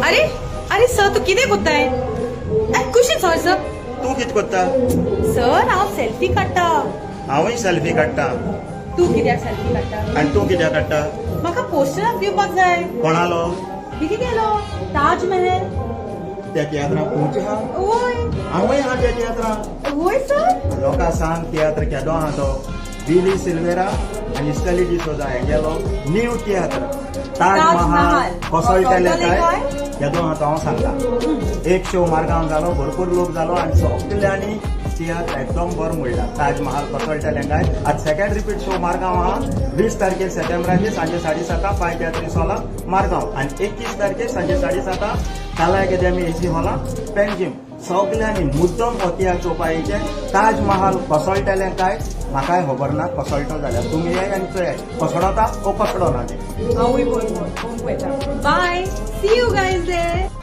अरे अरे सर, तूं कितें कोत्ताय? कुशीन सर सर. तूं कितें करता? सर, हांव सेल्फी काडटा. हांवूय सेल्फी काडटा. तूं कित्याक सेल्फी काडटा? आनी तूं कित्याक काडटा? म्हाका पोस्टराक दिवपाक जाय. कोणालो? कितें गेलो ताज महल. त्या तियात्राक तूंच आहा? वय. हांवूय आहा त्या तियात्राक. वय सर. लोकां सांग, तियात्र केदो आहा तो. बिली सिल्वेरा आनी स्टॅली डिसोजा हेगेलो न्यू तियात्र ताज महाल कोसळटले काय केदो आहा तो हांव सांगता. एक शो मारगांव जालो, भरपूर लोक जालो आनी सगल्यांनी तियात्र एकदम बरो म्हणला. ताज महाल कोसळटले काय आज सेकंड रिपीट शो मारगांव आहा. 20 तारखेर सप्टेंबराचेर सांजे 7:30 पाय तियात्री हॉला मारगांव आनी 21 तारखेर सांजे 7:30 कला अकादमी एसी हॉला पेंजीम. सगल्यांनी मुद्दम हो तियात्र चोवपाचें. ताज महाल कोसळटलें काय म्हाकाय खबर ना. कोसळटो जाल्यार तुमी याय आनी चोयाय कोसळता ओ कोसळो ना तें. हांवूय पळोवंक वयता. Bye, see you guys there.